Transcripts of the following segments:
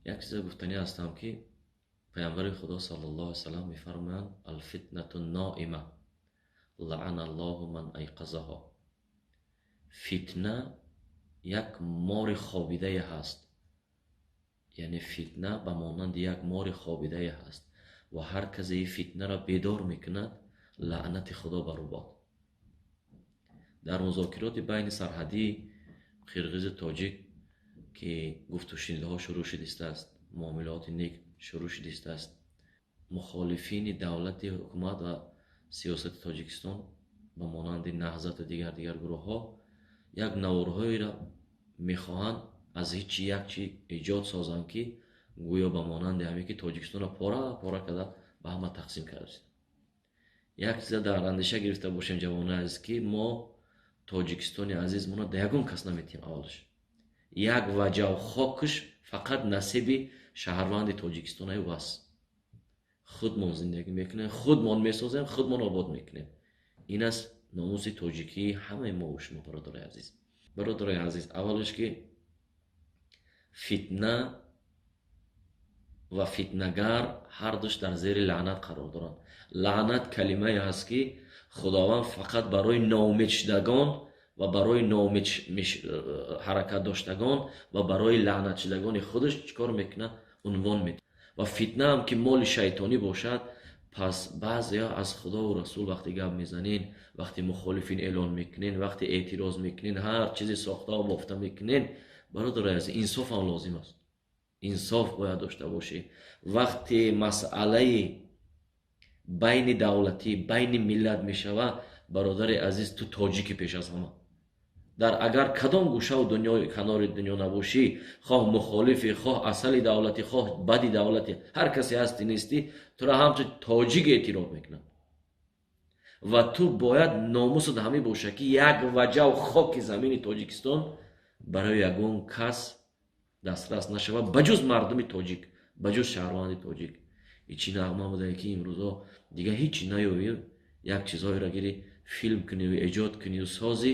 Як чиза гуфтанӣ ҳастам, ки Паямбари Худо саллаллоҳу алайҳи васаллам мефармоянд: «Алфитнату ноима, лаъана Аллоҳу ман айқазаҳо». Фитна як мори хобидае ҳаст, яъне фитна ба монанди як мори хобидае ҳаст ва ҳар касе фитнаро бедор мекунад, лаънати Худо бар ӯ бод. Дар музокироти байни сарҳадии қирғизу тоҷик, ки гуфтушунидҳо шурӯъ шудистааст, муомилоти нек шурӯъ шудистааст, мухолифини давлати ҳукумат ва сиёсати Тоҷикистон ба монанди Наҳзату дигар гурӯҳҳо як наворҳоеро мехоҳанд аз ҳичи як чи эҷод созанд, ки гӯё ба монанди ҳамин ки Тоҷикистонро пора пора карда, ба ҳама тақсим кардаст. Як чиза дар андеша гирифта бошем, ҷавонои азиз, ки мо Тоҷикистони азизмонро да ягон кас наметиҳем. Аввалаш, як ваҷав хокаш фақат насиби шаҳрванди Тоҷикистонаю бас. Худмон зиндагӣ мекунем, худмон месозем, худмон обод мекунем. Ин аст номуси тоҷикии ҳамаи мову шумо, бародарои азиз. Бародарои азиз, аввалаш, ки фитна ва фитнагар ҳардуш дар зери лаънат қарор доранд. Лаънат калимае ҳаст, ки Худованд фақат барои ноумедшудагон ва барои ноумед ҳаракат доштагон ва барои лаънатшудагони худаш чӣ кор мекунад? Унвон медиҳад. Ва фитнаам, ки моли шайтонӣ бошад, пас баъзеҳо аз Худову Расул вақте гап мезанен, вақте мухолифин эълон мекунен, вақте эътироз мекунен, ҳар чизе сохтаву бофта мекунен, бародарои азиз, инсофам лозим аст, инсоф бояд дошта бошӣ. Вақте масъалаи байни давлатӣ, байни миллат мешавад, бародари азиз, ту тоҷикӣ пеш аз ҳама. Дар агар кадом гӯшаву дунё, канори дунё набошӣ, хоҳ мухолифӣ, хоҳ асали давлатӣ, хоҳ бади давлатӣ, ҳар касе ҳастӣ, нестӣ, туро ҳамчун тоҷик эътироф мекунад ва ту бояд номусат ҳамин бошад, ки як ваҷав хоки замини Тоҷикистон барои ягон кас дастрас нашавад, ба ҷуз мардуми тоҷик, ба ҷуз шаҳрванди тоҷик. Ичи нағма будае, ки имрӯзо дигар ҳичи наёвӣ, як чизҳоеро гири, филм куниву эҷод куниву созӣ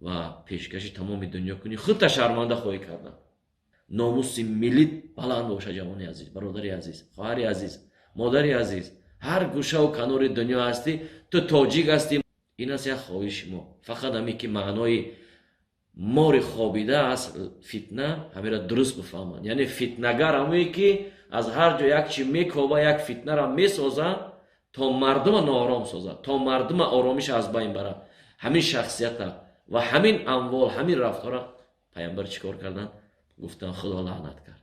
ва пешкаши тамоми дунё кунӣ, худта шарманда хоҳӣ кардан. Номуси миллит баланд боша, ҷавони азиз, бародари азиз, хоҳари азиз, модари азиз. Ҳар гӯшаву канори дунё ҳастӣ, ту тоҷик ҳастӣ. Ин аст як хоҳиши мо фақат, ҳамин ки маънои мори хобида аст фитна, ҳамеро дуруст бифаҳманд. Яъне фитнагар ҳамое, ки аз ҳар ҷо як чи мекоба, як фитнаро месозад, то мардума ноором созад, то мардума оромиша аз байн барад. Ҳамин шахсията ва ҳамин амвол, ҳамин рафтора Паямбар чӣ кор карданд? Гуфтанд: «Худо лаънат кард».